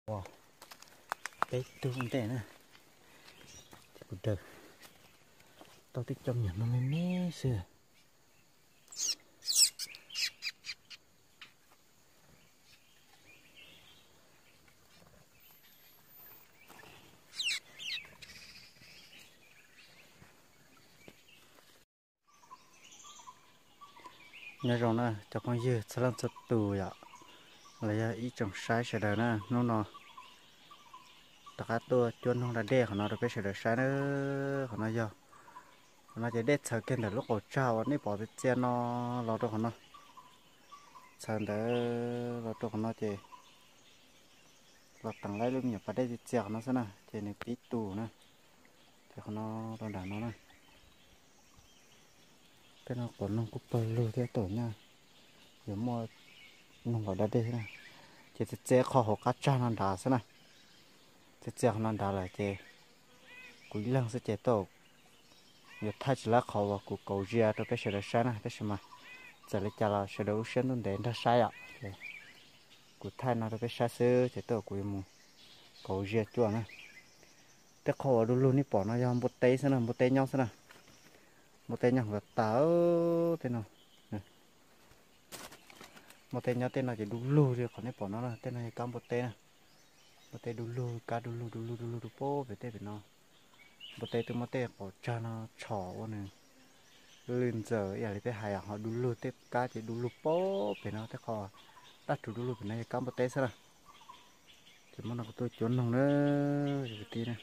Ua, peb tug ntej na, ces kuv daws tau tib co me nyuam no me me xwb. Nyob zoo na cov phooj ywg txhua leej txhua tus yom, los yog ib tsoom saib sawv daws na, hnub no rov qab tuaj cuab noog da dej qhov no rau peb sawv daws saib na. Qhov no yog, qhov no ces dej txhawv kiag ntawm lub qaum tsag uas nej pom txias txias no los rau qhov no. Txhawv ntawd los rau qhov no ces los teev lawv lub me nyuam pas dej txias txias qhov no xwb na, ces nws pib tus na. Ces qhov no rau nram no na. Tej no quav noog kuj pawg lug thiab, tam nyaj yuav muaj noog los da dej thiab na. Ces txias txias qhov hauv qab tsag no nrad xwb na. Txias txias qhov no nrad lawm ces kuv ib leeg xwb ces tau yuav thaij tsis laib qhov uas kuv kauv zia rau peb sawv daws saib na, tab sis mas txawm li cas los sawv daws lub siab ntuj ntev nrog saib yom. Kuv thaij no rau peb saib xwb ces tau kuv yuav mus kauv zia cuaj na. Tej qhov uas du lug nej pom no yog npua teb xwb na, npua teb nyob xwb na. Npua teb nyob hauv tas tej no. Npua teb nyob tej no ces du lug li qhov nej pom no na, tej no yog kab npua teb na. Npua teb du lug, kab du lug du lug du lug rau pem tej pem no. Npua teb twb muab tej qaum tsag no tshom ua nws lwj ntxawm ib yam li peb hais, ho du lug tej kab ces du lug pem no, tej qhov dab rhuv du lug pem no yog kab npua teb xwb na. Ces muab no kuv tuaj cuab noog na, kwv tij na.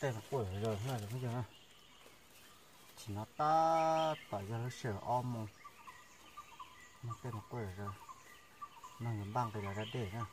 Tej no quaj zom zaws na, tsis no tab tom yog lub sij hawm ob moos. Tej no quaj zom zaws, no yuav npaj nqis los da dej na.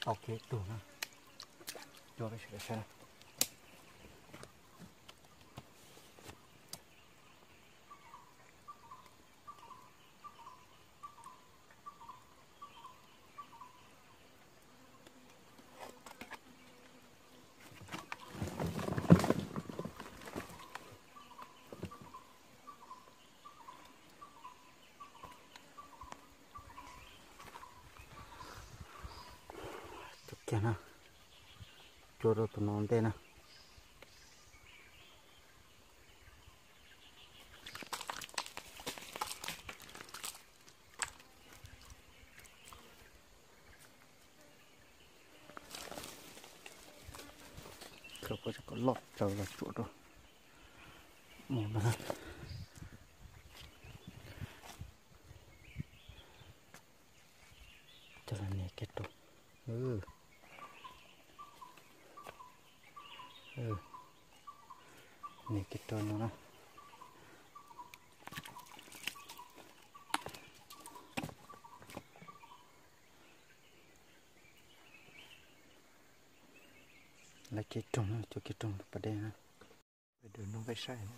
Tau kiag ib tug na, cua peb sawv daws saib na. Tus kiag na, cua rau tus no ntej na. Khaws pob zeb kom loj tsaws los tsuam rau. Mus no. Coj los nias kiag rau. Nias kiag rau no na. Lawv kev roog, cov kev roog pas dej na. Peb dawm nug peb saib na.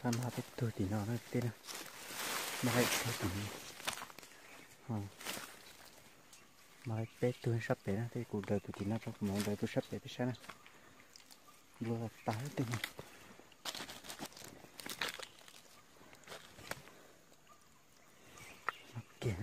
Thaj no peb tug tim no na, tej no. Mas peb tug sab pem na, tej kuv daws tus tim no rau, kuv mam daws tus sab pem peb saib na. Nplua tas tej no. Kiag.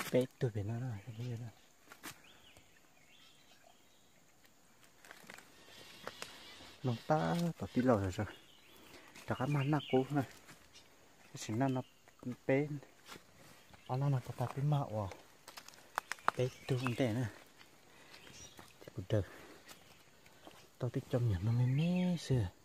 Peb tug pem no na. Mloog tab tom tij laug zom zaws, rov qab mag naj qub na. Tab sis naj no peb, ob naj no tag tag peb mag ua peb tug ua ntej na. Ces kuv daws tau tej cov me nyuam no me me xwb.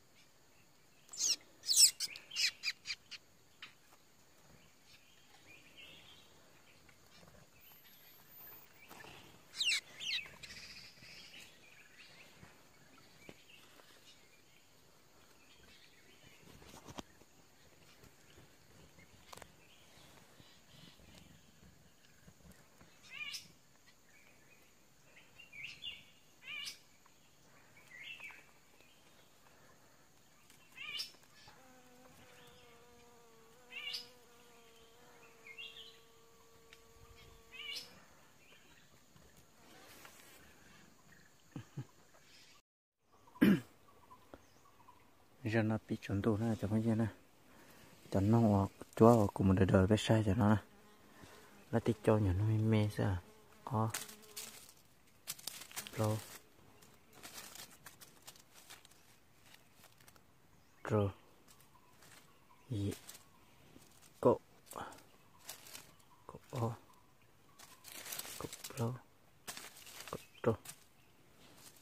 Zaum no pib tsaus ntuj na cov phooj ywg na, Cov noog uas cuab uas kuv mus daws daws peb saib cov no na, lawv tib co nyuag noog me me xwb. Ob, plaub, rau, yim, kaum, kaum ob, kaum plaub, kaum rau.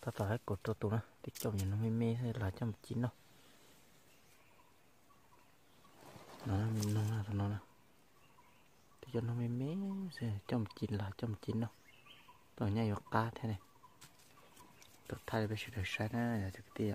Tab tom hais kaum rau tus na, tib co nyuag noog me me xwb los coj mus ci noj. No me noog no, tib co noog me me xwb coj mus ci los coj mus ci noj, tau nyaj yuav qab thiab ne. Tau thaij li peb sawv daws saib na cov kwv tij.